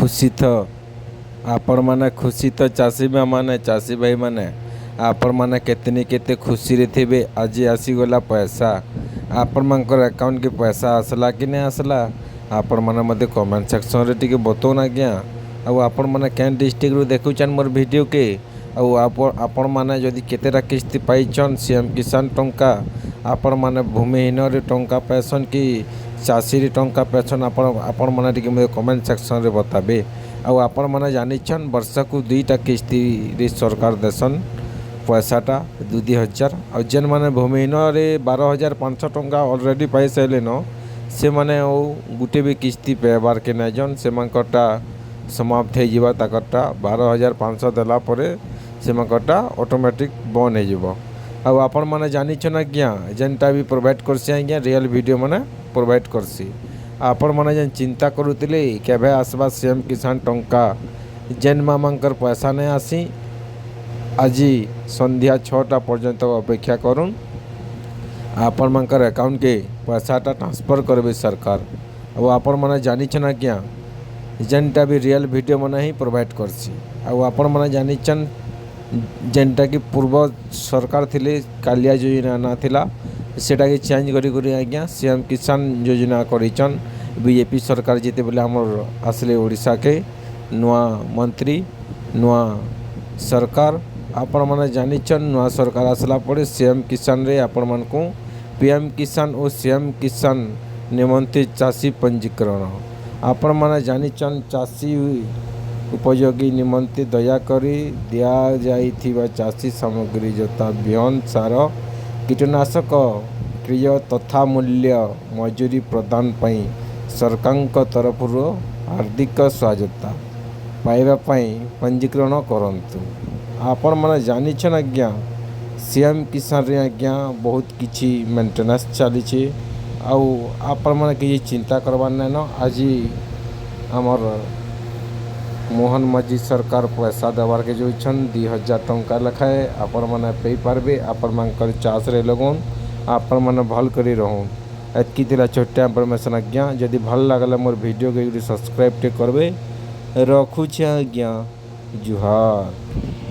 ଖୁସି ତ? ଆପଣମାନେ ଖୁସି ତ ଚାଷୀ ମାନେ, ଚାଷୀ ଭାଇମାନେ? ଆପଣମାନେ କେତେନି କେତେ ଖୁସିରେ ଥିବେ। ଆଜି ଆସିଗଲା ପଇସା। ଆପଣମାନଙ୍କର ଆକାଉଣ୍ଟକେ ପଇସା ଆସିଲା କି ନାଇଁ ଆସିଲା, ଆପଣମାନେ ମୋତେ କମେଣ୍ଟ ସେକ୍ସନରେ ଟିକେ ବତଉନ୍ ଆଜ୍ଞା। ଆଉ ଆପଣମାନେ କେନ୍ ଡିଷ୍ଟ୍ରିକ୍ଟରୁ ଦେଖୁଛନ୍ ମୋର୍ ଭିଡ଼ିଓକେ, ଆଉ ଆପଣମାନେ ଯଦି କେତେଟା କିସ୍ତି ପାଇଛନ୍ ସିଏମ୍ କିଷାନ ଟଙ୍କା, ଆପଣମାନେ ଭୂମିହୀନରେ ଟଙ୍କା ପାଇଛନ୍ କି ଚାଷୀରେ ଟଙ୍କା ପାଇଛନ୍, ଆପଣମାନେ ଟିକେ ମୋତେ କମେଣ୍ଟ ସେକ୍ସନରେ ବତାବେ। ଆଉ ଆପଣମାନେ ଜାନିଛନ୍, ବର୍ଷକୁ ଦୁଇଟା କିସ୍ତିରେ ସରକାର ଦେସନ୍ ପଇସାଟା 2 2 ହଜାର। ଆଉ ଯେନ୍ମାନେ ଭୂମିହୀନରେ 12,500 ଟଙ୍କା ଅଲରେଡ଼ି ପାଇସାରିଲେନ, ସେମାନେ ଆଉ ଗୁଟେ ବି କିସ୍ତି ପାଇବାର୍କେ ନାଇଁଯନ୍। ସେମାନଙ୍କରଟା ସମାପ୍ତ ହେଇଯିବା। ତାକର୍ଟା 12,500 ଦେଲା ପରେ ସେମାନଙ୍କରଟା ଅଟୋମେଟିକ୍ ବନ୍ଦ ହେଇଯିବ। ଆଉ ଆପଣମାନେ ଜାନିଛନ୍ ଆଜ୍ଞା, ଯେନ୍ଟା ବି ପ୍ରୋଭାଇଡ଼ କର୍ସି ଆଜ୍ଞା, ରିଅଲ୍ ଭିଡ଼ିଓ ମାନେ ପ୍ରୋଭାଇଡ଼ କର୍ସି। ଆପଣମାନେ ଯେନ୍ ଚିନ୍ତା କରୁଥିଲେ କେବେ ଆସ୍ବା ସିଏମ୍ କିଷାନ ଟଙ୍କା, ଯେନ୍ ମାମାନଙ୍କର ପଇସା ନାଇଁ ଆସି, ଆଜି ସନ୍ଧ୍ୟା 6ଟା ପର୍ଯ୍ୟନ୍ତ ଅପେକ୍ଷା କରୁନ୍। ଆପଣମାନଙ୍କର ଆକାଉଣ୍ଟକେ ପଇସାଟା ଟ୍ରାନ୍ସଫର୍ କରିବେ ସରକାର। ଆଉ ଆପଣମାନେ ଜାନିଛନ୍ ଆଜ୍ଞା, ଯେନ୍ଟା ବି ରିଅଲ୍ ଭିଡ଼ିଓ ମାନେ ହିଁ ପ୍ରୋଭାଇଡ଼ କର୍ସି। ଆଉ ଆପଣମାନେ ଜାନିଛନ୍, ଯେନ୍ଟାକି ପୂର୍ବ ସରକାର ଥିଲେ କାଲିଆ ଯୋଜନା ନା ଥିଲା, ସେଟାକେ ଚେଞ୍ଜ କରି କରି ଆଜ୍ଞା ସିଏମ୍ କିଷାନ ଯୋଜନା କରିଛନ୍। ବିଜେପି ସରକାର ଯେତେବେଲେ ଆମର୍ ଆସିଲେ ଓଡ଼ିଶାକେ, ନୂଆ ମନ୍ତ୍ରୀ, ନୂଆ ସରକାର, ଆପଣମାନେ ଜାନିଛନ୍, ନୂଆ ସରକାର ଆସିଲା ପରେ ସିଏମ୍ କିଷାନରେ ଆପଣମାନଙ୍କୁ ପିଏମ୍ କିଷାନ ଓ ସିଏମ୍ କିଷାନ ନିମନ୍ତେ ଚାଷୀ ପଞ୍ଜୀକରଣ। ଆପଣମାନେ ଜାନିଛନ୍, ଚାଷୀ ଉପଯୋଗୀ ନିମନ୍ତେ ଦୟାକରି ଦିଆଯାଇଥିବା ଚାଷୀ ସାମଗ୍ରୀ ଯଥା ବିହନ, ସାର, କୀଟନାଶକ କ୍ରୟ ତଥା ମୂଲ୍ୟ ମଜୁରୀ ପ୍ରଦାନ ପାଇଁ ସରକାରଙ୍କ ତରଫରୁ ଆର୍ଥିକ ସହାୟତା ପାଇବା ପାଇଁ ପଞ୍ଜୀକରଣ କରନ୍ତୁ। ଆପଣମାନେ ଜାନିଛନ୍ ଆଜ୍ଞା, ସିଏମ୍ କିଷାନରେ ଆଜ୍ଞା ବହୁତ କିଛି ମେଣ୍ଟେନାନ୍ସ ଚାଲିଛି। ଆଉ ଆପଣମାନେ କିଛି ଚିନ୍ତା କରବାର୍ ନାଇଁନ। ଆଜି ଆମର୍ ମୋହନ ମାଝୀ ସରକାର ପଇସା ଦେବାର୍କେ ଯାଉଛନ୍ 2000 ଟଙ୍କା ଲେଖାଏ। ଆପଣମାନେ ପାଇପାରବେ, ଆପଣମାନଙ୍କର ଚାଷରେ ଲଗଉନ୍, ଆପଣମାନେ ଭଲ୍ କରି ରହୁନ୍। ଏତ୍କି ଥିଲା ଛୋଟିଆ ଇନଫର୍ମେସନ୍ ଆଜ୍ଞା। ଯଦି ଭଲ୍ ଲାଗଲା ମୋର୍ ଭିଡ଼ିଓକେ, ଗୋଟେ ସବସ୍କ୍ରାଇବ୍ ଟେ କରବେ। ରଖୁଛେ ଆଜ୍ଞା, ଜୁହାର।